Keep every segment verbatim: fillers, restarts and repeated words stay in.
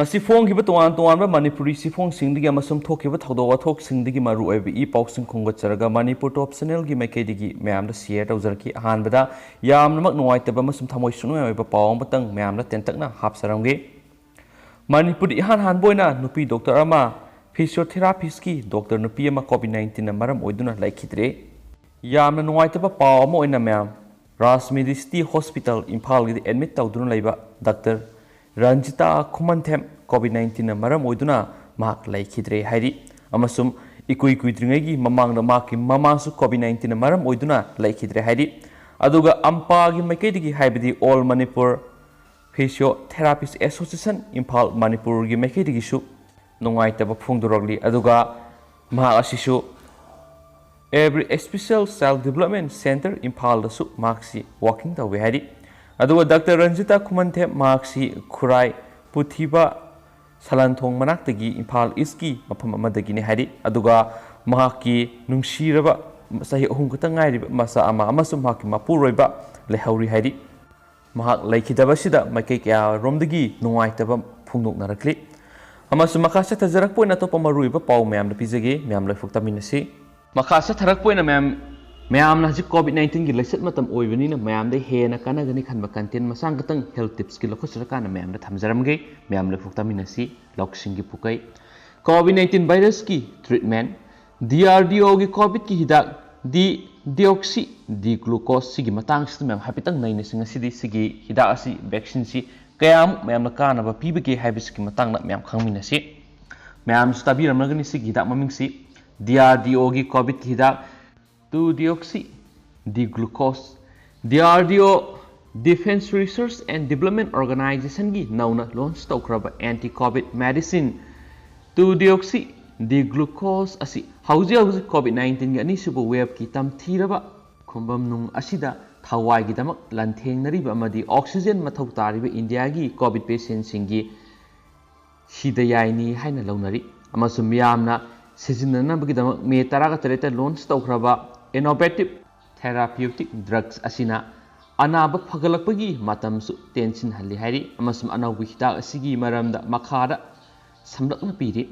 ꯉꯁꯤ ꯐꯣꯡꯈꯤꯕ ꯇꯣꯉꯥꯟ ꯇꯣꯉꯥꯟꯕ ꯃꯅꯤꯄꯨꯔꯤ ꯆꯦꯐꯣꯡꯁꯤꯡꯗꯒꯤ ꯑꯃꯁꯨꯡ ꯊꯣꯛꯈꯤꯕ ꯊꯧꯗꯣꯛ ꯋꯥꯊꯣꯛꯁꯤꯡꯗꯒꯤ ꯃꯔꯨꯑꯣꯏꯕ ꯏ ꯄꯥꯎꯁꯤꯡ ꯈꯣꯝꯒꯠꯆꯔꯒ ꯃꯅꯤꯄꯨꯔ ꯇꯣꯞ ꯆꯦꯅꯦꯜꯒꯤ ꯃꯥꯏꯀꯩꯗꯒꯤ ꯃꯌꯥꯝꯗ ꯁꯤꯌꯔ ꯇꯧꯖꯔꯛꯈꯤ꯫ ꯑꯍꯥꯟꯕꯗ ꯌꯥꯝꯅꯃꯛ ꯅꯨꯡꯉꯥꯏꯇꯕ ꯑꯃꯁꯨꯡ ꯊꯃꯣꯏ ꯁꯣꯛꯅꯤꯡꯉꯥꯏ ꯑꯣꯏꯕ ꯄꯥꯎ ꯑꯃꯇꯪ ꯃꯌꯥꯝꯗ ꯇꯦꯟꯇꯛꯅ ꯍꯥꯞꯆꯔꯝꯒꯦ꯫ ꯃꯅꯤꯄꯨꯔꯗ ꯏꯍꯥꯟ ꯍꯥꯟꯕ ꯑꯣꯏꯅ ꯅꯨꯄꯤ ꯗꯣꯛꯇꯔ ꯑꯃ, ꯐꯤꯁꯤꯌꯣꯊꯦꯔꯥꯄꯤꯁꯀꯤ ꯗꯣꯛꯇꯔ ꯅꯨꯄꯤ ꯑꯃ ꯀꯣꯚꯤꯗ ꯅꯥꯏꯟꯇꯤꯟꯅ ꯃꯔꯝ ꯑꯣꯏꯗꯨꯅ ꯂꯩꯈꯤꯗ꯭ꯔꯦ꯫ ꯌꯥꯝꯅ ꯅꯨꯡꯉꯥꯏꯇꯕ ꯄꯥꯎ ꯑꯃ ꯑꯣꯏꯅ ꯃꯌꯥꯝ, ꯔꯥꯖ ꯃꯦꯗꯤꯁꯤꯇꯤ ꯍꯣꯁꯄꯤꯇꯥꯜ ꯏꯝꯐꯥꯜꯒꯤꯗ ꯑꯦꯗꯃꯤꯠ ꯇꯧꯗꯨꯅ ꯂꯩꯕ ꯗꯥꯛꯇꯔ ꯔꯟꯖꯤꯇꯥ ꯈꯨꯃꯟꯊꯦꯝ ꯀꯣꯚꯤꯗ ꯅꯥꯏꯟꯇꯤꯟꯅ ꯃꯔꯝ ꯑꯣꯏꯗꯨꯅ ꯃꯍꯥꯛ ꯂꯩꯈꯤꯗ꯭ꯔꯦ ꯍꯥꯏꯔꯤ꯫ ꯑꯃꯁꯨꯡ ꯏꯀꯨꯏ ꯀꯨꯏꯗ꯭ꯔꯤꯉꯩꯒꯤ ꯃꯃꯥꯡꯗ ꯃꯍꯥꯛꯀꯤ ꯃꯃꯥꯁꯨ ꯀꯣꯚꯤꯗ ꯅꯥꯏꯟꯇꯤꯟꯅ ꯃꯔꯝ ꯑꯣꯏꯗꯨꯅ ꯂꯩꯈꯤꯗ꯭ꯔꯦ ꯍꯥꯏꯔꯤ꯫ ꯑꯗꯨꯒ ꯑꯝꯄꯥꯒꯤ ꯃꯥꯏꯀꯩꯗꯒꯤ, ꯍꯥꯏꯕꯗꯤ all Manipur physiotherapists association Imphal ꯃꯅꯤꯄꯨꯔꯒꯤ ꯃꯥꯏꯀꯩꯗꯒꯤꯁꯨ ꯅꯨꯡꯉꯥꯏꯇꯕ ꯐꯣꯡꯗꯣꯔꯛꯂꯤ꯫ ꯑꯗꯨꯒ ꯃꯍꯥꯛ ꯑꯁꯤꯁꯨ ꯑꯦꯕ꯭ꯔꯤ ꯏꯁꯄꯤꯁꯦꯜ ꯆꯥꯏꯜ ꯗꯤꯕꯂꯞꯃꯦꯟ ꯁꯦꯟꯇꯔ ꯏꯝꯐꯥꯜꯗꯁꯨ ꯃꯍꯥꯛꯁꯤ ꯋꯥꯀꯤꯡ ꯇꯧꯏ ꯍꯥꯏꯔꯤ꯫ ꯑꯗꯨꯒ ꯗꯥꯛꯇꯔ ꯔꯟꯖꯤꯇꯥ ꯈꯨꯃꯟꯊꯦꯝ ꯃꯍꯥꯛꯁꯤ ꯈꯨꯔꯥꯏ ꯄꯨꯊꯤꯕ ꯁꯂꯥꯟꯊꯣꯡ ꯃꯅꯥꯛꯇꯒꯤ ꯏꯝꯐꯥꯜ ꯏꯁꯀꯤ ꯃꯐꯝ ꯑꯃꯗꯒꯤꯅꯤ ꯍꯥꯏꯔꯤ꯫ ꯑꯗꯨꯒ ꯃꯍꯥꯛꯀꯤ ꯅꯨꯡꯁꯤꯔꯕ ꯆꯍꯤ ꯑꯍꯨꯝ ꯈꯛꯇ ꯉꯥꯏꯔꯤꯕ ꯃꯆꯥ ꯑꯃ ꯑꯃꯁꯨꯡ ꯃꯍꯥꯛꯀꯤ ꯃꯄꯨꯔꯣꯏꯕ ꯂꯩꯍꯧꯔꯤ ꯍꯥꯏꯔꯤ꯫ ꯃꯍꯥꯛ ꯂꯩꯈꯤꯗꯕꯁꯤꯗ ꯃꯥꯏꯀꯩ ꯀꯌꯥꯔꯣꯝꯗꯒꯤ ꯅꯨꯡꯉꯥꯏꯇꯕ ꯐꯣꯡꯗꯣꯛꯅꯔꯛꯂꯤ꯫ ꯑꯃꯁꯨꯡ ꯃꯈꯥ ꯆꯠꯊꯖꯔꯛꯄ ꯑꯣꯏꯅ ꯑꯇꯣꯞꯄ ꯃꯔꯨꯑꯣꯏꯕ ꯄꯥꯎ ꯃꯌꯥꯝꯗ ꯄꯤꯖꯒꯦ, ꯃꯌꯥꯝ ꯂꯣꯏꯐꯥꯎ ꯇꯥꯃꯤꯟꯅꯁꯤ꯫ ꯃꯈꯥ ꯆꯠꯊꯔꯛꯄ ꯑꯣꯏꯅ ꯃꯌꯥꯝ, ꯃꯌꯥꯝꯅ ꯍꯧꯖꯤꯛ ꯀꯣꯚꯤꯗ ꯅꯥꯏꯟꯇꯤꯟꯒꯤ ꯂꯥꯏꯆꯠ ꯃꯇꯝ ꯑꯣꯏꯕꯅꯤꯅ ꯃꯌꯥꯝꯗ ꯍꯦꯟꯅ ꯀꯥꯟꯅꯒꯅꯤ ꯈꯟꯕ ꯀꯟꯇꯦꯟ ꯃꯆꯥ ꯈꯛꯇꯪ ꯍꯦꯜꯊ ꯇꯤꯞꯁꯀꯤ ꯂꯧꯈꯠꯆꯔꯀꯥꯟꯗ ꯃꯌꯥꯝꯗ ꯊꯝꯖꯔꯝꯒꯦ, ꯃꯌꯥꯝ ꯂꯣꯏꯐꯥꯎ ꯇꯥꯃꯤꯟꯅꯁꯤ꯫ ꯂꯧꯁꯤꯡꯒꯤ ꯄꯨꯀꯩ, ꯀꯣꯚꯤꯗ ꯅꯥꯏꯟꯇꯤꯟ ꯚꯥꯏꯔꯁꯀꯤ ꯇ꯭ꯔꯤꯠꯃꯦꯟ, ꯗꯤ ꯑꯥꯔ ꯗꯤ ꯑꯣꯒꯤ ꯀꯣꯚꯤꯗꯀꯤ ꯍꯤꯗꯥꯛ ꯗꯤ ꯗꯤꯑꯣꯛꯁꯤ ꯗꯤ ꯒ꯭ꯂꯨꯀꯣꯁ ꯁꯤꯒꯤ ꯃꯇꯥꯡꯁꯤꯗ ꯃꯌꯥꯝ ꯍꯥꯏꯐꯦꯠꯇꯪ ꯅꯩꯅꯁꯤ꯫ ꯉꯁꯤꯗꯤ ꯁꯤꯒꯤ ꯍꯤꯗꯥꯛ ꯑꯁꯤ, ꯚꯦꯛꯁꯤꯟꯁꯤ ꯀꯌꯥꯃꯨꯛ ꯃꯌꯥꯝꯅ ꯀꯥꯟꯅꯕ ꯄꯤꯕꯒꯦ ꯍꯥꯏꯕꯁꯤꯒꯤ ꯃꯇꯥꯡꯗ ꯃꯌꯥꯝ ꯈꯪꯃꯤꯟꯅꯁꯤ꯫ ꯃꯌꯥꯝꯁꯨ ꯇꯥꯕꯤꯔꯝꯂꯒꯅꯤ ꯁꯤꯒꯤ ꯍꯤꯗꯥꯛ ꯃꯃꯤꯡꯁꯤ ꯗꯤ ꯑꯥꯔ ꯗꯤ ꯑꯣꯒꯤ ꯀꯣꯚꯤꯗꯀꯤ ꯍꯤꯗꯥꯛ ꯇꯨ ꯗꯤꯑꯣꯛꯁꯤ ꯗꯤ ꯒ꯭ꯂꯨꯀꯣꯁ꯫ ꯗꯤ ꯑꯥꯔ ꯗꯤ ꯑꯣ, Defence Research and Development Organizationꯒꯤ ꯅꯧꯅ ꯂꯣꯟꯆ ꯇꯧꯈ꯭ꯔꯕ ꯑꯦꯟꯇꯤ ꯀꯣꯚꯤꯗ ꯃꯦꯗꯤꯁꯤꯟ ꯇꯨ ꯗꯤꯑꯣꯛꯁꯤ ꯗꯤ ꯒ꯭ꯂꯨꯀꯣꯁ ꯑꯁꯤ ꯍꯧꯖꯤꯛ ꯍꯧꯖꯤꯛ ꯀꯣꯚꯤꯗ ꯅꯥꯏꯟꯇꯤꯟꯒꯤ ꯑꯅꯤꯁꯨꯕ ꯋꯦꯕꯀꯤ ꯇꯝꯊꯤꯔꯕ ꯈꯨꯡꯒꯪ ꯑꯁꯤꯗ ꯊꯋꯥꯏꯒꯤꯗꯃꯛ ꯂꯥꯟꯊꯦꯡꯅꯔꯤꯕ ꯑꯃꯗꯤ ꯑꯣꯛꯁꯤꯖꯦꯟ ꯃꯊꯧ ꯇꯥꯔꯤꯕ ꯏꯟꯗꯤꯌꯥꯒꯤ ꯀꯣꯚꯤꯗ ꯄꯦꯁꯦꯟꯁꯤꯡꯒꯤ ꯁꯤꯗ ꯌꯥꯏꯅꯤ ꯍꯥꯏꯅ ꯂꯧꯅꯔꯤ꯫ ꯑꯃꯁꯨꯡ ꯃꯤꯌꯥꯝꯅ ꯁꯤꯖꯤꯟꯅꯅꯕꯒꯤꯗꯃꯛ ꯃꯦ ꯇꯔꯥꯒ ꯇꯔꯦꯠꯇ ꯂꯣꯟꯆ ꯇꯧꯈ꯭ꯔꯕ innovative therapeutic drugs ꯑꯁꯤꯅ ꯑꯅꯥꯕ ꯐꯒꯠꯂꯛꯄꯒꯤ ꯃꯇꯝꯁꯨ ꯇꯦꯟꯁꯤꯟꯍꯜꯂꯤ ꯍꯥꯏꯔꯤ꯫ ꯑꯃꯁꯨꯡ ꯑꯅꯧꯕ ꯍꯤꯗꯥꯛ ꯑꯁꯤꯒꯤ ꯃꯔꯝꯗ ꯃꯈꯥꯗ ꯁꯝꯂꯞꯅ ꯄꯤꯔꯤ꯫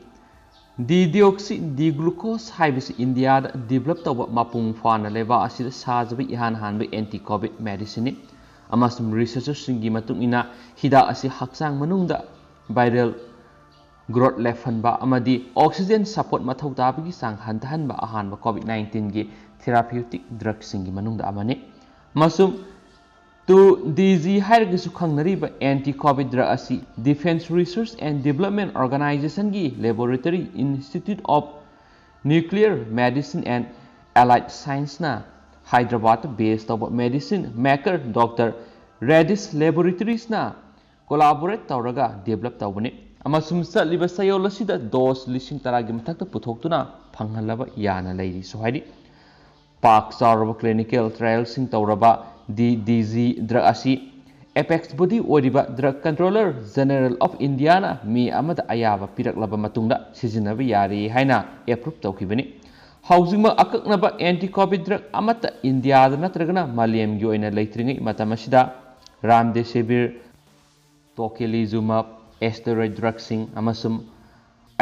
ꯗꯤ ꯗꯤꯑꯣꯛꯁꯤ ꯗꯤ ꯒ꯭ꯂꯨꯀꯣꯁ ꯍꯥꯏꯕꯁꯤ ꯏꯟꯗꯤꯌꯥꯗ ꯗꯤꯕꯂꯞ ꯇꯧꯕ ꯃꯄꯨꯡ ꯐꯥꯅ ꯂꯩꯕꯥꯛ ꯑꯁꯤꯗ ꯁꯥꯖꯕ ꯏꯍꯥꯟ ꯍꯥꯟꯕ ꯑꯦꯟꯇꯤ ꯀꯣꯚꯤꯗ ꯃꯦꯗꯤꯁꯤꯟꯅꯤ꯫ ꯑꯃꯁꯨꯡ ꯔꯤꯁꯔꯆꯔꯁꯤꯡꯒꯤ ꯃꯇꯨꯡ ꯏꯟꯅ ꯍꯤꯗꯥꯛ ꯑꯁꯤ ꯍꯛꯆꯥꯡ ꯃꯅꯨꯡꯗ ꯚꯥꯏꯔꯦꯜ ꯒ꯭ꯔꯣꯠ ꯂꯦꯞꯍꯟꯕ ꯑꯃꯗꯤ ꯑꯣꯛꯁꯤꯖꯦꯟ ꯁꯄꯣꯔꯠ ꯃꯊꯧ ꯇꯥꯕꯒꯤ ꯆꯥꯡ ꯍꯟꯊꯍꯟꯕ ꯑꯍꯥꯟꯕ ꯀꯣꯚꯤꯗ ꯅꯥꯏꯟꯇꯤꯟꯒꯤ ꯊꯦꯔꯥꯄ꯭ꯌꯨꯇꯤꯛ ꯗ꯭ꯔꯒꯁꯤꯡꯒꯤ ꯃꯅꯨꯡꯗ ꯑꯃꯅꯤ꯫ ꯑꯃꯁꯨꯡ ꯇꯨ ꯗꯤ ꯖꯤ ꯍꯥꯏꯔꯒꯁꯨ ꯈꯪꯅꯔꯤꯕ ꯑꯦꯟꯇꯤ ꯀꯣꯚꯤꯗ ꯗ꯭ꯔꯒ ꯑꯁꯤ Defence Research and Development Organization ꯒꯤ Laboratory Institute of Nuclear Medicine and Allied Science ꯅ ꯍꯥꯏꯗ꯭ꯔꯕꯥꯗꯇ ꯕꯦꯁ ꯇꯧꯕ medicine maker doctor radish ꯂꯦꯕꯣꯔꯦꯇꯔꯤꯁꯅ collaborate ꯇꯧꯔꯒ ꯗꯤꯕꯂꯞ ꯇꯧꯕꯅꯤ꯫ ꯑꯃꯁꯨꯡ ꯆꯠꯂꯤꯕ ꯆꯌꯣꯜ ꯑꯁꯤꯗ ꯗꯣꯁ ꯂꯤꯁꯤꯡ ꯇꯔꯥꯒꯤ ꯃꯊꯛꯇ ꯄꯨꯊꯣꯛꯇꯨꯅ ꯐꯪꯍꯜꯂꯕ ꯌꯥꯅ ꯂꯩꯔꯤꯁꯨ ꯍꯥꯏꯔꯤ꯫ ꯄꯥꯛ ꯆꯥꯎꯔꯕ ꯀ꯭ꯂꯤꯅꯤꯀꯦꯜ ꯇ꯭ꯔꯥꯏꯌꯦꯜꯁꯤꯡ ꯇꯧꯔꯕ ꯗꯤ ꯗꯤ ꯖꯤ ꯗ꯭ꯔꯒ ꯑꯁꯤ ꯑꯦꯄꯦꯛꯁ ꯕꯣꯗꯤ ꯑꯣꯏꯔꯤꯕ ꯗ꯭ꯔꯒ ꯀꯟꯇ꯭ꯔꯣꯂꯔ ꯖꯦꯅꯔꯦꯜ ꯑꯣꯐ ꯏꯟꯗꯤꯌꯥꯅ ꯃꯤ ꯑꯃꯗ ꯑꯌꯥꯕ ꯄꯤꯔꯛꯂꯕ ꯃꯇꯨꯡꯗ ꯁꯤꯖꯤꯟꯅꯕ ꯌꯥꯔꯦ ꯍꯥꯏꯅ ꯑꯦꯄ꯭ꯔꯨꯞ ꯇꯧꯈꯤꯕꯅꯤ꯫ ꯍꯧꯖꯤꯛꯃꯛ ꯑꯀꯛꯅꯕ ꯑꯦꯟꯇꯤ ꯀꯣꯚꯤꯗ ꯗ꯭ꯔꯒ ꯑꯃꯠꯇ ꯏꯟꯗꯤꯌꯥꯗ ꯅꯠꯇ꯭ꯔꯒꯅ ꯃꯥꯂꯦꯝꯒꯤ ꯑꯣꯏꯅ ꯂꯩꯇ꯭ꯔꯤꯉꯩ ꯃꯇꯝ ꯑꯁꯤꯗ ꯔꯥꯝꯗꯦꯁꯤꯚꯤꯔ, ꯇꯣꯀꯦꯂꯤꯖꯨꯃꯥꯕ, ꯑꯦꯁꯇꯦꯔꯣꯏꯗ ꯗ꯭ꯔꯒꯁꯤꯡ ꯑꯃꯁꯨꯡ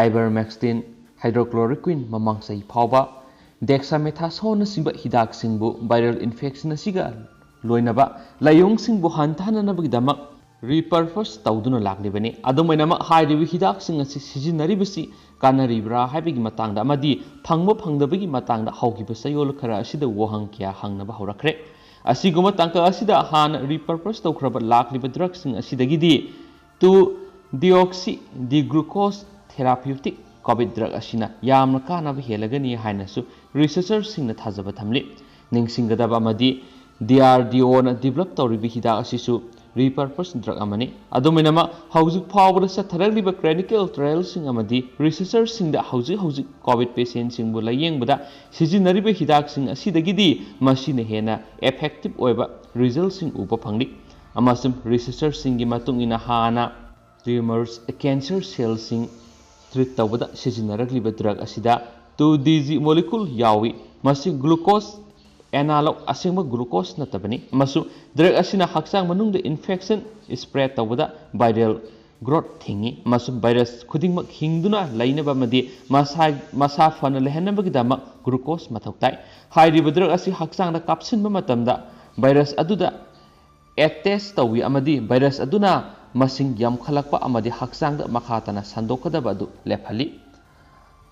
ꯑꯥꯏꯕꯔꯃꯦꯛꯁꯇꯤꯟ, ꯍꯥꯏꯗ꯭ꯔꯣꯀ꯭ꯂꯣꯔꯣꯀ꯭ꯋꯤꯟ, ꯃꯃꯥꯡ ꯆꯍꯤ ꯐꯥꯎꯕ ꯗꯦꯛꯁꯥꯃꯦꯊꯥꯁꯣꯟꯅꯆꯤꯡꯕ ꯍꯤꯗꯥꯛꯁꯤꯡꯕꯨ ꯚꯥꯏꯔꯦꯜ ꯏꯟꯐꯦꯛꯁꯟ ꯑꯁꯤꯒ ꯂꯣꯏꯅꯕ ꯂꯥꯏꯑꯣꯡꯁꯤꯡꯕꯨ ꯍꯟꯊꯍꯟꯅꯕꯒꯤꯗꯃꯛ ꯔꯤꯄꯔꯄꯁ ꯇꯧꯗꯨꯅ ꯂꯥꯛꯂꯤꯕꯅꯤ꯫ ꯑꯗꯨꯝ ꯑꯣꯏꯅꯃꯛ, ꯍꯥꯏꯔꯤꯕ ꯍꯤꯗꯥꯛꯁꯤꯡ ꯑꯁꯤ ꯁꯤꯖꯤꯟꯅꯔꯤꯕꯁꯤ ꯀꯥꯟꯅꯔꯤꯕ꯭ꯔꯥ ꯍꯥꯏꯕꯒꯤ ꯃꯇꯥꯡꯗ ꯑꯃꯗꯤ ꯐꯪꯕ ꯐꯪꯗꯕꯒꯤ ꯃꯇꯥꯡꯗ ꯍꯧꯈꯤꯕ ꯆꯌꯣꯜ ꯈꯔ ꯑꯁꯤꯗ ꯋꯥꯍꯪ ꯀꯌꯥ ꯍꯪꯅꯕ ꯍꯧꯔꯛꯈ꯭ꯔꯦ꯫ ꯑꯁꯤꯒꯨꯝꯕ ꯇꯥꯡꯀꯛ ꯑꯁꯤꯗ ꯍꯥꯟꯅ ꯔꯤꯄꯔꯄꯁ ꯇꯧꯈ꯭ꯔꯕ ꯂꯥꯛꯂꯤꯕ ꯗ꯭ꯔꯒꯁꯤꯡ ꯑꯁꯤꯗꯒꯤꯗꯤ ꯇꯨ ꯗꯤꯑꯣꯛꯁꯤ ꯗꯤ ꯒ꯭ꯂꯨꯀꯣꯁ ꯊꯦꯔꯥꯄ꯭ꯌꯨꯇꯤꯛ ꯀꯣꯚꯤꯗ ꯗ꯭ꯔꯒ ꯑꯁꯤꯅ ꯌꯥꯝꯅ ꯀꯥꯟꯅꯕ ꯍꯦꯜꯂꯒꯅꯤ ꯍꯥꯏꯅꯁꯨ ꯔꯤꯁꯔꯆꯔꯁꯤꯡꯅ ꯊꯥꯖꯕ ꯊꯝꯂꯤ꯫ ꯅꯤꯡꯁꯤꯡꯒꯗꯕ ꯑꯃꯗꯤ, ꯗꯤ ꯑꯥꯔ ꯗꯤ ꯑꯣꯅ ꯗꯤꯕꯂꯞ ꯇꯧꯔꯤꯕ ꯍꯤꯗꯥꯛ ꯑꯁꯤꯁꯨ ꯔꯤꯄꯔꯄꯁ ꯗ꯭ꯔꯒ ꯑꯃꯅꯤ꯫ ꯑꯗꯨꯝ ꯑꯣꯏꯅꯃꯛ, ꯍꯧꯖꯤꯛ ꯐꯥꯎꯕꯗ ꯆꯠꯊꯔꯛꯂꯤꯕ ꯀ꯭ꯂꯤꯅꯤꯀꯦꯜ ꯇ꯭ꯔꯥꯏꯌꯦꯜꯁꯤꯡ ꯑꯃꯗꯤ ꯔꯤꯁꯔꯆꯔꯁꯤꯡꯗ ꯍꯧꯖꯤꯛ ꯍꯧꯖꯤꯛ ꯀꯣꯚꯤꯗ ꯄꯦꯁꯦꯟꯁꯤꯡꯕꯨ ꯂꯥꯌꯦꯡꯕꯗ ꯁꯤꯖꯤꯟꯅꯔꯤꯕ ꯍꯤꯗꯥꯛꯁꯤꯡ ꯑꯁꯤꯗꯒꯤꯗꯤ ꯃꯁꯤꯅ ꯍꯦꯟꯅ ꯏꯐꯦꯛꯇꯤꯚ ꯑꯣꯏꯕ ꯔꯤꯖꯜꯁꯤꯡ ꯎꯕ ꯐꯪꯂꯤ꯫ ꯑꯃꯁꯨꯡ ꯔꯤꯁꯔꯆꯔꯁꯤꯡꯒꯤ ꯃꯇꯨꯡ ꯏꯟꯅ, ꯍꯥꯟꯅ ꯇ꯭ꯌꯨꯃꯔꯁ ꯀꯦꯟꯁꯔ ꯁꯦꯜꯁꯤꯡ ꯇ꯭ꯔꯤꯠ ꯇꯧꯕꯗ ꯁꯤꯖꯤꯟꯅꯔꯛꯂꯤꯕ ꯗ꯭ꯔꯒ ꯑꯁꯤꯗ ꯇꯨ ꯗꯤ ꯖꯤ ꯃꯣꯂꯤꯀꯨꯜ ꯌꯥꯎꯏ꯫ ꯃꯁꯤ ꯒ꯭ꯂꯨꯀꯣꯁ analog ꯑꯁꯦꯡꯕ glucose ꯅꯠꯇꯕꯅꯤ, ꯑꯃꯁꯨꯡ drug ꯑꯁꯤꯅ ꯍꯛꯆꯥꯡ ꯃꯅꯨꯡꯗ infection spread ꯇꯧꯕꯗ viral growth ꯊꯤꯡꯏ, ꯑꯃꯁꯨꯡ virus ꯈꯨꯗꯤꯡꯃꯛ ꯍꯤꯡꯗꯨꯅ ꯂꯩꯅꯕ ꯑꯃꯗꯤ ꯃꯁꯥ, ꯃꯁꯥ ꯐꯅ ꯂꯩꯍꯟꯅꯕꯒꯤꯗꯃꯛ glucose ꯃꯊꯧ ꯇꯥꯏ꯫ ꯍꯥꯏꯔꯤꯕ drug ꯑꯁꯤ ꯍꯛꯆꯥꯡꯗ ꯀꯥꯞꯁꯤꯟꯕ ꯃꯇꯝꯗ virus ꯑꯗꯨꯗ attach ꯇꯧꯏ ꯑꯃꯗꯤ virus ꯑꯗꯨꯅ ꯃꯁꯤꯡ ꯌꯥꯝꯈꯠꯂꯛꯄ ꯑꯃꯗꯤ ꯍꯛꯆꯥꯡꯗ ꯃꯈꯥ ꯇꯥꯅ ꯁꯟꯗꯣꯛꯀꯗꯕ ꯑꯗꯨ ꯂꯦꯞꯍꯜꯂꯤ꯫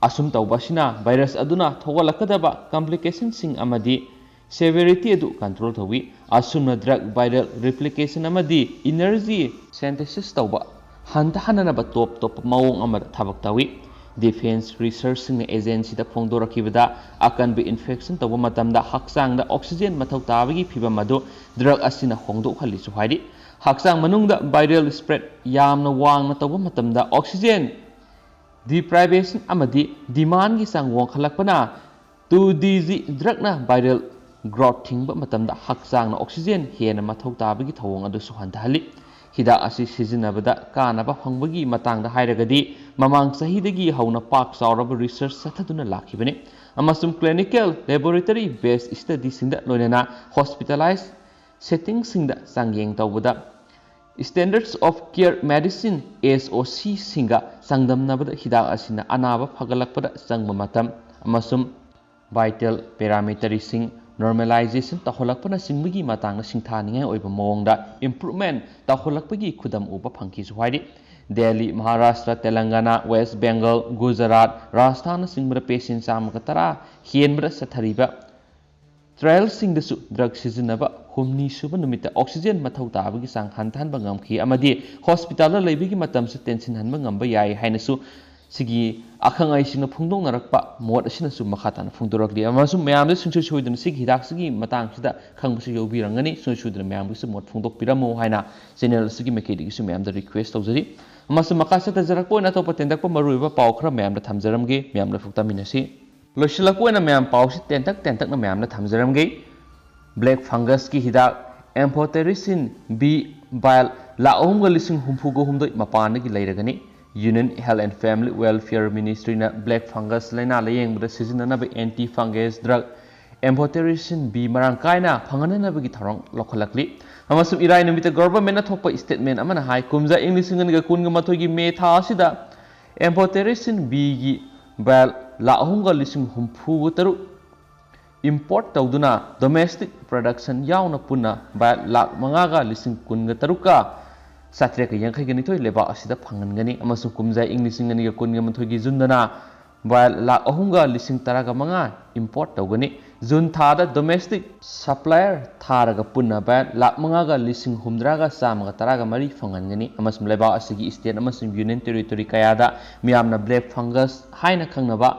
ꯑꯁꯨꯝ ꯇꯧꯕ ꯑꯁꯤꯅ virus ꯑꯗꯨꯅ ꯊꯣꯛꯍꯜꯂꯛꯀꯗꯕ complication ꯁꯤꯡ ꯑꯃꯗꯤ severity ꯑꯗꯨ control ꯇꯧꯏ꯫ ꯑꯁꯨꯝꯅ drug viral replication ꯑꯃꯗꯤ energy synthesis ꯇꯧꯕ ꯍꯟꯊꯍꯟꯅꯅꯕ ꯇꯣꯞ ꯇꯣꯞꯄ ꯃꯑꯣꯡ ꯑꯃꯗ ꯊꯕꯛ ꯇꯧꯏ꯫ Defense research ꯁꯤꯡꯅ agency ꯗ ꯐꯣꯡꯗꯣꯔꯛꯈꯤꯕꯗ, ꯑꯀꯟꯕ infection ꯇꯧꯕ ꯃꯇꯝꯗ ꯍꯛꯆꯥꯡꯗ oxygen ꯃꯊꯧ ꯇꯥꯕꯒꯤ ꯐꯤꯚꯝ ꯑꯗꯨ drug ꯑꯁꯤꯅ ꯍꯣꯡꯗꯣꯛꯍꯜꯂꯤꯁꯨ ꯍꯥꯏꯔꯤ꯫ ꯍꯛꯆꯥꯡ ꯃꯅꯨꯡꯗ viral spread ꯌꯥꯝꯅ ꯋꯥꯡꯅ ꯇꯧꯕ ꯃꯇꯝꯗ oxygen deprivation ꯑꯃꯗꯤ demand ꯒꯤ ꯆꯥꯡ ꯋꯥꯡꯈꯠꯂꯛꯄꯅ two D G drug ꯅ viral growth ꯊꯤꯡꯕ ꯃꯇꯝꯗ ꯍꯛꯆꯥꯡꯅ oxygen ꯍꯦꯟꯅ ꯃꯊꯧ ꯇꯥꯕꯒꯤ ꯊꯧꯑꯣꯡ ꯑꯗꯨꯁꯨ ꯍꯟꯊꯍꯜꯂꯤ꯫ ꯍꯤꯗꯥꯛ ꯑꯁꯤ ꯁꯤꯖꯤꯟꯅꯕꯗ ꯀꯥꯟꯅꯕ ꯐꯪꯕꯒꯤ ꯃꯇꯥꯡꯗ ꯍꯥꯏꯔꯒꯗꯤ, ꯃꯃꯥꯡ ꯆꯍꯤꯗꯒꯤ ꯍꯧꯅ ꯄꯥꯛ ꯆꯥꯎꯔꯕ research ꯆꯠꯊꯗꯨꯅ ꯂꯥꯛꯈꯤꯕꯅꯤ, ꯑꯃꯁꯨꯡ clinical laboratory based study ꯁꯤꯡꯗ ꯂꯣꯏꯅꯅ hospitalized setting ꯁꯤꯡꯗ ꯆꯥꯡꯌꯦꯡ ꯇꯧꯕꯗ Standards of Care Medicine, S O C ꯁꯤꯡꯒ ꯆꯥꯡꯗꯝꯅꯕꯗ ꯍꯤꯗꯥꯛ ꯑꯁꯤꯅ ꯑꯅꯥꯕ ꯐꯒꯠꯂꯛꯄꯗ ꯆꯪꯕ ꯃꯇꯝ ꯑꯃꯁꯨꯡ vital parameter ꯁꯤꯡ normalization ꯇꯧꯍꯜꯂꯛꯄꯅꯆꯤꯡꯕꯒꯤ ꯃꯇꯥꯡꯗ ꯁꯤꯡꯊꯥꯅꯤꯡꯉꯥꯏ ꯑꯣꯏꯕ ꯃꯑꯣꯡꯗ improvement ꯇꯧꯍꯜꯂꯛꯄꯒꯤ ꯈꯨꯗꯝ ꯎꯕ ꯐꯪꯈꯤꯁꯨ ꯍꯥꯏꯔꯤ꯫ ꯗꯦꯜꯂꯤ, ꯃꯍꯥꯔꯥꯁꯇ꯭ꯔ, ꯇꯦꯂꯪꯒꯥꯅꯥ, ꯋꯦꯁ ꯕꯦꯡꯒꯜ, ꯒꯨꯖꯔꯥꯠ, ꯔꯥꯖꯁꯊꯥꯟꯅꯆꯤꯡꯕꯗ patient ꯆꯥꯝꯃꯒ ꯇꯔꯥ ꯍꯦꯟꯕꯗ ꯆꯠꯊꯔꯤꯕ trial ꯁꯤꯡꯗꯁꯨ drug ꯁꯤꯖꯤꯟꯅꯕ ꯍꯨꯝꯅꯤ ꯁꯨꯕ ꯅꯨꯃꯤꯠꯇ oxygen ꯃꯊꯧ ꯇꯥꯕꯒꯤ ꯆꯥꯡ ꯍꯟꯊꯍꯟꯕ ꯉꯝꯈꯤ ꯑꯃꯗꯤ hospital ꯗ ꯂꯩꯕꯒꯤ ꯃꯇꯝꯁꯨ ꯇꯦꯟꯁꯤꯟꯍꯟꯕ ꯉꯝꯕ ꯌꯥꯏ ꯍꯥꯏꯅꯁꯨ ꯁꯤꯒꯤ ꯑꯈꯪ ꯑꯍꯩꯁꯤꯡꯅ ꯐꯣꯡꯗꯣꯛꯅꯔꯛꯄ ꯃꯣꯠ ꯑꯁꯤꯅꯁꯨ ꯃꯈꯥ ꯇꯥꯅ ꯐꯣꯡꯗꯣꯔꯛꯂꯤ꯫ ꯑꯃꯁꯨꯡ ꯃꯌꯥꯝꯗ ꯁꯨꯡꯁꯣꯏ ꯁꯣꯏꯗꯅ ꯁꯤꯒꯤ ꯍꯤꯗꯥꯛꯁꯤꯒꯤ ꯃꯇꯥꯡꯁꯤꯗ ꯈꯪꯕꯁꯨ ꯌꯥꯎꯕꯤꯔꯝꯒꯅꯤ꯫ ꯁꯨꯡꯁꯣꯏ ꯁꯣꯏꯗꯅ ꯃꯌꯥꯝꯒꯤꯁꯨ ꯃꯣꯠ ꯐꯣꯡꯗꯣꯛꯄꯤꯔꯝꯃꯨ ꯍꯥꯏꯅ channel ꯑꯁꯤꯒꯤ ꯃꯥꯏꯀꯩꯗꯒꯤꯁꯨ ꯃꯌꯥꯝꯗ request ꯇꯧꯖꯔꯤ꯫ ꯑꯃꯁꯨꯡ ꯃꯈꯥ ꯆꯠꯊꯖꯔꯛꯄ ꯑꯣꯏꯅ ꯑꯇꯣꯞꯄ ꯇꯦꯟꯇꯛꯄ ꯃꯔꯨꯑꯣꯏꯕ ꯄꯥꯎ ꯈꯔ ꯃꯌꯥꯝꯗ ꯊꯝꯖꯔꯝꯒꯦ, ꯃꯌꯥꯝꯅ ꯐꯨꯛ ꯇꯥꯃꯤꯟꯅꯁꯤ꯫ ꯂꯣꯏꯁꯤꯜꯂꯛꯄ ꯑꯣꯏꯅ ꯃꯌꯥꯝ ꯄꯥꯎꯁꯤ ꯇꯦꯟꯇꯛ ꯇꯦꯟꯇꯛꯅ ꯃꯌꯥꯝꯗ ꯊꯝꯖꯔꯝꯒꯦ꯫ Black fungus ꯀꯤ ꯍꯤꯗꯥꯛ amphotericin B vial ꯂꯥꯈ ꯑꯍꯨꯝꯒ ꯂꯤꯁꯤꯡ ꯍꯨꯝꯐꯨꯒ ꯍꯨꯝꯗꯣꯏ ꯃꯄꯥꯟꯗꯒꯤ ꯂꯩꯔꯒꯅꯤ꯫ Union Health and Family Welfare Ministry ꯅ black fungus ꯂꯥꯏꯅꯥ ꯂꯥꯌꯦꯡꯕꯗ ꯁꯤꯖꯤꯟꯅꯅꯕ anti fungus drug ꯑꯦꯝꯐꯣꯇꯦꯔꯤꯁꯤꯟ ꯕꯤ ꯃꯔꯥꯡ ꯀꯥꯏꯅ ꯐꯪꯍꯟꯅꯅꯕꯒꯤ ꯊꯧꯔꯥꯡ ꯂꯧꯈꯠꯂꯛꯂꯤ꯫ ꯑꯃꯁꯨꯡ ꯏꯔꯥꯏ ꯅꯨꯃꯤꯠꯇ ꯒꯣꯚꯔꯟꯃꯦꯟꯅ ꯊꯣꯛꯄ ꯁ꯭ꯇꯦꯠꯃꯦꯟ ꯑꯃꯅ ꯍꯥꯏ, ꯀꯨꯝꯖꯥ ꯏꯪ ꯂꯤꯁꯤꯡ ꯑꯅꯤꯒ ꯀꯨꯟꯒ ꯃꯥꯊꯣꯏꯒꯤ ꯃꯦ ꯊꯥ ꯑꯁꯤꯗ ꯑꯦꯝꯐꯣꯇꯦꯔꯤꯁꯤꯟ ꯕꯤꯒꯤ ꯚꯥꯏꯜ ꯂꯥꯈ ꯑꯍꯨꯝꯒ ꯂꯤꯁꯤꯡ ꯍꯨꯝꯐꯨꯒ ꯇꯔꯨꯛ ꯏꯝꯄꯣꯔꯠ ꯇꯧꯗꯨꯅ ꯗꯣꯃꯦꯁꯇꯤꯛ ꯄ꯭ꯔꯗꯛꯁꯟ ꯌꯥꯎꯅ ꯄꯨꯟꯅ ꯚꯥꯏꯜ ꯂꯥꯈ ꯃꯉꯥꯒ ꯂꯤꯁꯤꯡ ꯀꯨꯟꯒ ꯇꯔꯨꯛꯀ ꯆꯥꯇ꯭ꯔꯦꯠꯀ ꯌꯥꯡꯈꯩꯒ ꯅꯤꯊꯣꯏ ꯂꯩꯕꯥꯛ ꯑꯁꯤꯗ ꯐꯪꯍꯟꯒꯅꯤ꯫ ꯑꯃꯁꯨꯡ ꯀꯨꯝꯖꯥ ꯏꯪ ꯂꯤꯁꯤꯡ ꯑꯅꯤꯒ ꯀꯨꯟꯒ ꯃꯥꯊꯣꯏꯒꯤ ꯖꯨꯟꯗꯅ ꯚꯥꯏꯜ ꯂꯥꯈ ꯑꯍꯨꯝꯒ ꯂꯤꯁꯤꯡ ꯇꯔꯥꯒ ꯃꯉꯥ ꯏꯝꯄꯣꯔꯠ ꯇꯧꯒꯅꯤ꯫ ꯖꯨꯟ ꯊꯥꯗ ꯗꯣꯃꯦꯁꯇꯤꯛ ꯁꯄ꯭ꯂꯥꯏꯌꯔ ꯊꯥꯔꯒ ꯄꯨꯟꯅ ꯚꯥꯏꯜ ꯂꯥꯈ ꯃꯉꯥꯒ ꯂꯤꯁꯤꯡ ꯍꯨꯝꯗ꯭ꯔꯥꯒ ꯆꯥꯝꯃꯒ ꯇꯔꯥꯒ ꯃꯔꯤ ꯐꯪꯍꯟꯒꯅꯤ꯫ ꯑꯃꯁꯨꯡ ꯂꯩꯕꯥꯛ ꯑꯁꯤꯒꯤ ꯁ꯭ꯇꯦꯠ ꯑꯃꯁꯨꯡ ꯌꯨꯅꯤꯌꯟ ꯇꯦꯔꯤꯇꯣꯔꯤ ꯀꯌꯥꯗ ꯃꯤꯌꯥꯝꯅ ꯕ꯭ꯂꯦꯛ ꯐꯪꯒꯁ ꯍꯥꯏꯅ ꯈꯪꯅꯕ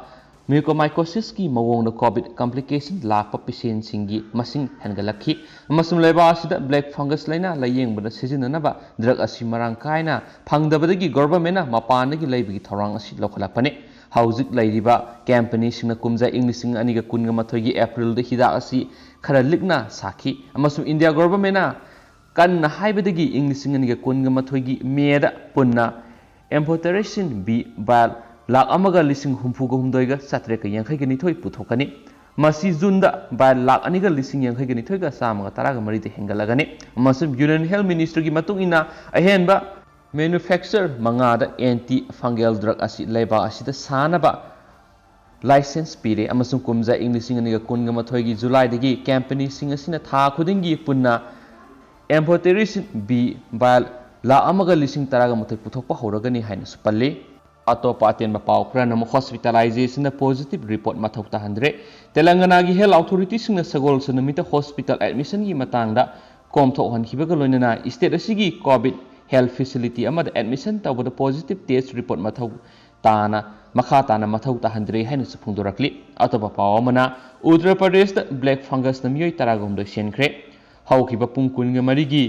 ꯃ꯭ꯌꯨꯀꯣꯃꯥꯏꯀꯣꯁꯤꯁꯀꯤ ꯃꯑꯣꯡꯗ ꯀꯣꯚꯤꯗ ꯀꯝꯄ꯭ꯂꯤꯀꯦꯁꯟ ꯂꯥꯛꯄ ꯄꯦꯁꯦꯟꯁꯤꯡꯒꯤ ꯃꯁꯤꯡ ꯍꯦꯟꯒꯠꯂꯛꯈꯤ꯫ ꯑꯃꯁꯨꯡ ꯂꯩꯕꯥꯛ ꯑꯁꯤꯗ ꯕ꯭ꯂꯦꯛ ꯐꯪꯒꯁ ꯂꯥꯏꯅꯥ ꯂꯥꯌꯦꯡꯕꯗ ꯁꯤꯖꯤꯟꯅꯅꯕ ꯗ꯭ꯔꯒ ꯑꯁꯤ ꯃꯔꯥꯡ ꯀꯥꯏꯅ ꯐꯪꯗꯕꯗꯒꯤ ꯒꯣꯚꯔꯟꯃꯦꯟꯅ ꯃꯄꯥꯟꯗꯒꯤ ꯂꯩꯕꯒꯤ ꯊꯧꯔꯥꯡ ꯑꯁꯤ ꯂꯧꯈꯠꯂꯛꯄꯅꯤ꯫ ꯍꯧꯖꯤꯛ ꯂꯩꯔꯤꯕ ꯀꯝꯄꯅꯤꯁꯤꯡꯅ ꯀꯨꯝꯖꯥ ꯏꯪ ꯂꯤꯁꯤꯡ ꯑꯅꯤꯒ ꯀꯨꯟꯒ ꯃꯥꯊꯣꯏꯒꯤ ꯑꯦꯄ꯭ꯔꯤꯜꯗ ꯍꯤꯗꯥꯛ ꯑꯁꯤ ꯈꯔ ꯂꯤꯛꯅ ꯁꯥꯈꯤ, ꯑꯃꯁꯨꯡ ꯏꯟꯗꯤꯌꯥ ꯒꯣꯚꯔꯟꯃꯦꯟꯅ ꯀꯟꯅ ꯍꯥꯏꯕꯗꯒꯤ ꯏꯪ ꯂꯤꯁꯤꯡ ꯑꯅꯤꯒ ꯀꯨꯟꯒ ꯃꯥꯊꯣꯏꯒꯤ ꯃꯦꯗ ꯄꯨꯟꯅ ꯑꯦꯝꯐꯣꯇꯦꯔꯤꯁꯤꯟ ꯕꯤ ꯚꯥꯏꯜ ꯂꯥꯈ ꯑꯃꯒ ꯂꯤꯁꯤꯡ ꯍꯨꯝꯐꯨꯒ ꯍꯨꯝꯗꯣꯏꯒ ꯆꯥꯇ꯭ꯔꯦꯠꯀ ꯌꯥꯡꯈꯩꯒ ꯅꯤꯊꯣꯏ ꯄꯨꯊꯣꯛꯀꯅꯤ꯫ ꯃꯁꯤ ꯖꯨꯟꯗ ꯚꯥꯏꯜ ꯂꯥꯈ ꯑꯅꯤꯒ ꯂꯤꯁꯤꯡ ꯌꯥꯡꯈꯩꯒ ꯅꯤꯊꯣꯏꯒ ꯆꯥꯝꯃꯒ ꯇꯔꯥꯒ ꯃꯔꯤꯗ ꯍꯦꯟꯒꯠꯂꯒꯅꯤ꯫ ꯑꯃꯁꯨꯡ ꯌꯨꯅꯤꯌꯟ ꯍꯦꯜꯊ ꯃꯤꯅꯤꯁꯇ꯭ꯔꯤꯒꯤ ꯃꯇꯨꯡ ꯏꯟꯅ, ꯑꯍꯦꯟꯕ ꯃꯦꯅꯨꯐꯦꯛꯆꯔ ꯃꯉꯥꯗ ꯑꯦꯟꯇꯤ ꯐꯪꯒꯦꯜ ꯗ꯭ꯔꯒ ꯑꯁꯤ ꯂꯩꯕꯥꯛ ꯑꯁꯤꯗ ꯁꯥꯅꯕ ꯂꯥꯏꯁꯦꯟꯁ ꯄꯤꯔꯦ, ꯑꯃꯁꯨꯡ ꯀꯨꯝꯖꯥ ꯏꯪ ꯂꯤꯁꯤꯡ ꯑꯅꯤꯒ ꯀꯨꯟꯒ ꯃꯥꯊꯣꯏꯒꯤ ꯖꯨꯂꯥꯏꯗꯒꯤ ꯀꯝꯄꯅꯤꯁꯤꯡ ꯑꯁꯤꯅ ꯊꯥ ꯈꯨꯗꯤꯡꯒꯤ ꯄꯨꯟꯅ ꯑꯦꯝꯐꯣꯇꯦꯔꯤꯁꯤꯟ ꯕꯤ ꯚꯥꯏꯜ ꯂꯥꯈ ꯑꯃꯒ ꯂꯤꯁꯤꯡ ꯇꯔꯥꯒ ꯃꯥꯊꯣꯏ ꯄꯨꯊꯣꯛꯄ ꯍꯧꯔꯒꯅꯤ ꯍꯥꯏꯅꯁꯨ ꯄꯜꯂꯤ꯫ ꯑꯇꯣꯞꯄ ꯑꯇꯦꯟꯕ ꯄꯥꯎ ꯈꯔꯅ ꯑꯃꯨꯛ ꯍꯣꯁꯄꯤꯇꯥꯂꯥꯏꯖꯦꯁꯟꯗ ꯄꯣꯖꯤꯇꯤꯚ ꯔꯤꯄꯣꯔꯠ ꯃꯊꯧ ꯇꯥꯍꯟꯗ꯭ꯔꯦ꯫ ꯇꯦꯂꯪꯒꯅꯥꯒꯤ ꯍꯦꯜꯊ ꯑꯣꯊꯣꯔꯤꯇꯤꯁꯤꯡꯅ ꯁꯒꯣꯜꯁꯦꯟ ꯅꯨꯃꯤꯠꯇ ꯍꯣꯁꯄꯤꯇꯥꯜ ꯑꯦꯗꯃꯤꯁꯟꯒꯤ ꯃꯇꯥꯡꯗ ꯀꯣꯝꯊꯣꯛꯍꯟꯈꯤꯕꯒ ꯂꯣꯏꯅꯅ ꯁ꯭ꯇꯦꯠ ꯑꯁꯤꯒꯤ ꯀꯣꯚꯤꯗ ꯍꯦꯜꯊ ꯐꯦꯁꯤꯂꯤꯇꯤ ꯑꯃꯗ ꯑꯦꯗꯃꯤꯁꯟ ꯇꯧꯕꯗ ꯄꯣꯖꯤꯇꯤꯚ ꯇꯦꯁ ꯔꯤꯄꯣꯔꯠ ꯃꯊꯧ ꯇꯥꯅ, ꯃꯈꯥ ꯇꯥꯅ ꯃꯊꯧ ꯇꯥꯍꯟꯗ꯭ꯔꯦ ꯍꯥꯏꯅꯁꯨ ꯐꯣꯡꯗꯣꯔꯛꯂꯤ꯫ ꯑꯇꯣꯞꯄ ꯄꯥꯎ ꯑꯃꯅ, ꯎꯠꯇꯔ ꯄ꯭ꯔꯗꯦꯁꯇ ꯕ꯭ꯂꯦꯛ ꯐꯪꯒꯁꯅ ꯃꯤꯑꯣꯏ ꯇꯔꯥꯒ ꯍꯨꯝꯗꯣꯏ ꯁꯤꯈ꯭ꯔꯦ꯫ ꯍꯧꯈꯤꯕ ꯄꯨꯡ ꯀꯨꯟꯒ ꯃꯔꯤꯒꯤ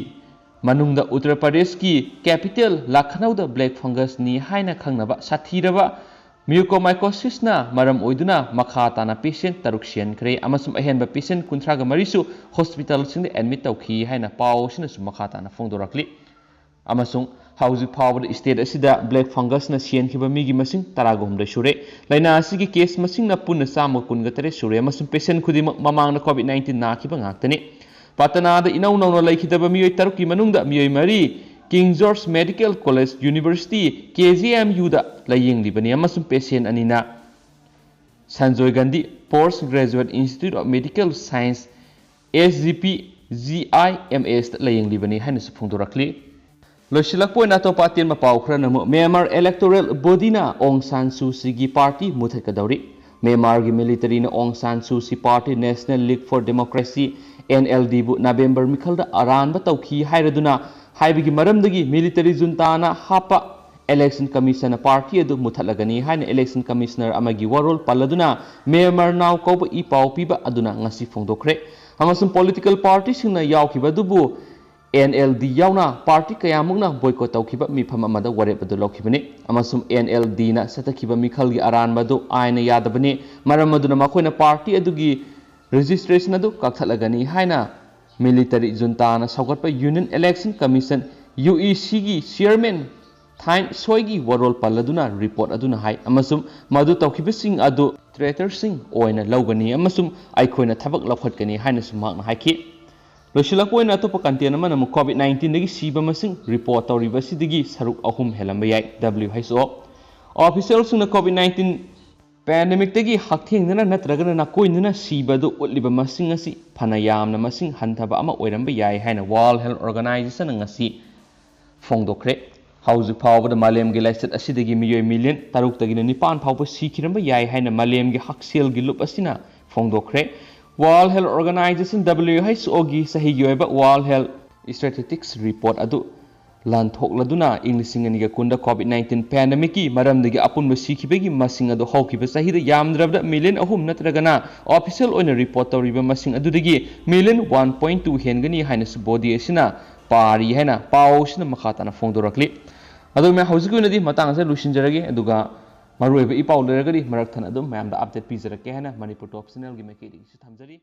ꯃꯅꯨꯡꯗ ꯎꯠꯇꯔ ꯄ꯭ꯔꯗꯦꯁꯀꯤ ꯀꯦꯄꯤꯇꯦꯜ ꯂꯈꯅꯧꯗ ꯕ꯭ꯂꯦꯛ ꯐꯪꯒꯁꯅꯤ ꯍꯥꯏꯅ ꯈꯪꯅꯕ ꯁꯥꯊꯤꯔꯕ ꯃ꯭ꯌꯨꯀꯣꯃꯥꯏꯀꯣꯁꯤꯁꯅ ꯃꯔꯝ ꯑꯣꯏꯗꯨꯅ ꯃꯈꯥ ꯇꯥꯅ ꯄꯦꯁꯦꯟ ꯇꯔꯨꯛ ꯁꯤꯍꯟꯈ꯭ꯔꯦ, ꯑꯃꯁꯨꯡ ꯑꯍꯦꯟꯕ ꯄꯦꯁꯦꯟ ꯀꯨꯟꯊ꯭ꯔꯥꯒ ꯃꯔꯤꯁꯨ ꯍꯣꯁꯄꯤꯇꯥꯜꯁꯤꯡꯗ ꯑꯦꯗꯃꯤꯠ ꯇꯧꯈꯤ ꯍꯥꯏꯅ ꯄꯥꯎ ꯑꯁꯤꯅꯁꯨ ꯃꯈꯥ ꯇꯥꯅ ꯐꯣꯡꯗꯣꯔꯛꯂꯤ꯫ ꯑꯃꯁꯨꯡ ꯍꯧꯖꯤꯛ ꯐꯥꯎꯕꯗ state ꯑꯁꯤꯗ black fungusꯅ ꯁꯤꯍꯟꯈꯤꯕ ꯃꯤꯒꯤ ꯃꯁꯤꯡ ꯇꯔꯥꯒ ꯍꯨꯝꯗꯣꯏ ꯁꯨꯔꯦ꯫ ꯂꯥꯏꯅꯥ ꯑꯁꯤꯒꯤ case ꯃꯁꯤꯡꯅ ꯄꯨꯟꯅ ꯆꯥꯝꯃꯒ ꯀꯨꯟꯒ ꯇꯔꯦꯠ ꯁꯨꯔꯦ ꯑꯃꯁꯨꯡ patient ꯈꯨꯗꯤꯡꯃꯛ ꯃꯃꯥꯡꯗ COVID nineteen ꯅꯥꯈꯤꯕ ꯉꯥꯛꯇꯅꯤ꯫ ꯄꯇꯅꯥꯗ ꯏꯅꯧ ꯅꯧꯅ ꯂꯩꯈꯤꯗꯕ ꯃꯤꯑꯣꯏ ꯇꯔꯨꯛꯀꯤ ꯃꯅꯨꯡꯗ ꯃꯤꯑꯣꯏ ꯃꯔꯤ King George Medical College University, K G M Uꯗ ꯂꯥꯌꯦꯡꯂꯤꯕꯅꯤ ꯑꯃꯁꯨꯡ patient ꯑꯅꯤꯅ Sanjoy Gandhi Post Graduate Institute of Medical Science, S G P, G I M Sꯇ ꯂꯥꯌꯦꯡꯂꯤꯕꯅꯤ ꯍꯥꯏꯅꯁꯨ ꯐꯣꯡꯗꯣꯔꯛꯂꯤ꯫ ꯂꯣꯏꯁꯤꯜꯂꯛꯄ ꯑꯣꯏꯅ ꯑꯇꯣꯞꯄ ꯑꯇꯦꯟꯕ ꯄꯥꯎ ꯈꯔꯅ ꯑꯃꯨꯛ ꯃ꯭ꯌꯥꯟꯃꯥꯔ electoral bodyꯅ ꯑꯣꯡ ꯁꯥꯟ ꯁꯨ ꯆꯤꯒꯤ party ꯃꯨꯊꯠꯀꯗꯧꯔꯤ꯫ ꯃ꯭ꯌꯥꯟꯃꯥꯔꯒꯤ militaryꯅ ꯑꯣꯡ ꯁꯥꯟ ꯁꯨ ꯆꯤ party National League for Democracy, N L D ꯕꯨ November ꯃꯤꯈꯜꯗ ꯑꯔꯥꯟꯕ ꯇꯧꯈꯤ ꯍꯥꯏꯔꯗꯨꯅ ꯍꯥꯏꯕꯒꯤ ꯃꯔꯝꯗꯒꯤ military juntana ꯍꯥꯞꯄ Election Commissionꯅ party ꯑꯗꯨ ꯃꯨꯊꯠꯂꯒꯅꯤ ꯍꯥꯏꯅ Election Commissioner ꯑꯃꯒꯤ ꯋꯥꯔꯣꯜ ꯄꯜꯂꯗꯨꯅ ꯃ꯭ꯌꯥꯟꯃꯥꯔ ꯅꯥꯎ ꯀꯧꯕ ꯏ ꯄꯥꯎ ꯄꯤꯕ ꯑꯗꯨꯅ ꯉꯁꯤ ꯐꯣꯡꯗꯣꯛꯈ꯭ꯔꯦ꯫ ꯑꯃꯁꯨꯡ political partyꯁꯤꯡꯅ ꯌꯥꯎꯈꯤꯕ ꯑꯗꯨꯕꯨ N L D ꯌꯥꯎꯅ party ꯀꯌꯥꯃꯨꯛꯅ boycott ꯇꯧꯈꯤꯕ ꯃꯤꯐꯝ ꯑꯃꯗ ꯋꯥꯔꯦꯞ ꯑꯗꯨ ꯂꯧꯈꯤꯕꯅꯤ꯫ ꯑꯃꯁꯨꯡ N L Dꯅ ꯆꯠꯊꯈꯤꯕ ꯃꯤꯈꯜꯒꯤ ꯑꯔꯥꯟꯕ ꯑꯗꯨ ꯑꯥꯏꯟꯅ ꯌꯥꯗꯕꯅꯤ꯫ ꯃꯔꯝ ꯑꯗꯨꯅ ꯃꯈꯣꯏꯅ party ꯑꯗꯨꯒꯤ registration ꯑꯗꯨ ꯀꯛꯊꯠꯂꯒꯅꯤ ꯍꯥꯏꯅ military juntana ꯁꯧꯒꯠꯄ Union Election Commission, UECꯒꯤ chairman Thein Sein ꯒꯤ ꯋꯥꯔꯣꯜ ꯄꯜꯂꯗꯨꯅ report ꯑꯗꯨꯅ ꯍꯥꯏ꯫ ꯑꯃꯁꯨꯡ ꯃꯗꯨ ꯇꯧꯈꯤꯕꯁꯤꯡ ꯑꯗꯨ traitorꯁꯤꯡ ꯑꯣꯏꯅ ꯂꯧꯒꯅꯤ ꯑꯃꯁꯨꯡ ꯑꯩꯈꯣꯏꯅ ꯊꯕꯛ ꯂꯧꯈꯠꯀꯅꯤ ꯍꯥꯏꯅꯁꯨ ꯃꯍꯥꯛꯅ ꯍꯥꯏꯈꯤ꯫ ꯂꯣꯏꯁꯤꯜꯂꯛꯄ ꯑꯣꯏꯅ ꯑꯇꯣꯞꯄ content ꯑꯃꯅ ꯑꯃꯨꯛ COVID nineteenꯗꯒꯤ ꯁꯤꯕ ꯃꯁꯤꯡ report ꯇꯧꯔꯤꯕ ꯑꯁꯤꯗꯒꯤ ꯁꯔꯨꯛ ꯑꯍꯨꯝ ꯍꯦꯜꯂꯝꯕ ꯌꯥꯏ꯫ W H O officialꯁꯤꯡꯅ COVID nineteen pandemicꯇꯒꯤ ꯍꯛꯊꯦꯡꯅꯅ ꯅꯠꯇ꯭ꯔꯒꯅ ꯅꯥꯀꯣꯏꯅꯅ ꯁꯤꯕ ꯑꯗꯨ ꯎꯠꯂꯤꯕ ꯃꯁꯤꯡ ꯑꯁꯤ ꯐꯅ ꯌꯥꯝꯅ ꯃꯁꯤꯡ ꯍꯟꯊꯕ ꯑꯃ ꯑꯣꯏꯔꯝꯕ ꯌꯥꯏ ꯍꯥꯏꯅ World Health Organizationꯅ ꯉꯁꯤ ꯐꯣꯡꯗꯣꯛꯈ꯭ꯔꯦ꯫ ꯍꯧꯖꯤꯛ ꯐꯥꯎꯕꯗ ꯃꯥꯂꯦꯝꯒꯤ ꯂꯥꯏꯆꯠ ꯑꯁꯤꯗꯒꯤ ꯃꯤꯑꯣꯏ million ꯇꯔꯨꯛꯇꯒꯤꯅ ꯅꯤꯄꯥꯟ ꯐꯥꯎꯕ ꯁꯤꯈꯤꯔꯝꯕ ꯌꯥꯏ ꯍꯥꯏꯅ ꯃꯥꯂꯦꯝꯒꯤ ꯍꯛꯁꯦꯜꯒꯤ ꯂꯨꯞ ꯑꯁꯤꯅ ꯐꯣꯡꯗꯣꯛꯈ꯭ꯔꯦ꯫ World Health Organization, W H O ꯒꯤ ꯆꯍꯤꯒꯤ ꯑꯣꯏꯕ World Health Statistics report ꯑꯗꯨ ꯂꯥꯟꯊꯣꯛꯂꯗꯨꯅ ꯏꯪ ꯂꯤꯁꯤꯡ ꯑꯅꯤꯒ ꯀꯨꯟꯗ COVID nineteen pandemicꯀꯤ ꯃꯔꯝꯗꯒꯤ ꯑꯄꯨꯟꯕ ꯁꯤꯈꯤꯕꯒꯤ ꯃꯁꯤꯡ ꯑꯗꯨ ꯍꯧꯈꯤꯕ ꯆꯍꯤꯗ ꯌꯥꯝꯗ꯭ꯔꯕꯗ million ꯑꯍꯨꯝ ꯅꯠꯇ꯭ꯔꯒꯅ official ꯑꯣꯏꯅ report ꯇꯧꯔꯤꯕ ꯃꯁꯤꯡ ꯑꯗꯨꯗꯒꯤ million one point two ꯍꯦꯟꯒꯅꯤ ꯍꯥꯏꯅꯁꯨ body ꯑꯁꯤꯅ ꯄꯥꯔꯤ ꯍꯥꯏꯅ ꯄꯥꯎꯁꯤꯅ ꯃꯈꯥ ꯇꯥꯅ ꯐꯣꯡꯗꯣꯔꯛꯂꯤ꯫ ꯑꯗꯨ ꯃꯌꯥꯝ, ꯍꯧꯖꯤꯛꯀꯤ ꯑꯣꯏꯅꯗꯤ ꯃꯇꯥꯡ ꯑꯁꯤꯗ ꯂꯣꯏꯁꯤꯟꯖꯔꯒꯦ, ꯑꯗꯨꯒ ꯃꯔꯨꯑꯣꯏꯕ ꯏ ꯄꯥꯎ ꯂꯩꯔꯒꯗꯤ ꯃꯔꯛ ꯊꯠꯅ ꯑꯗꯨꯝ ꯃꯌꯥꯝꯗ update ꯄꯤꯖꯔꯛꯀꯦ ꯍꯥꯏꯅ Manipur Top Channelꯒꯤ ꯃꯥꯏꯀꯩꯗꯒꯤꯁꯨ ꯊꯝꯖꯔꯤ꯫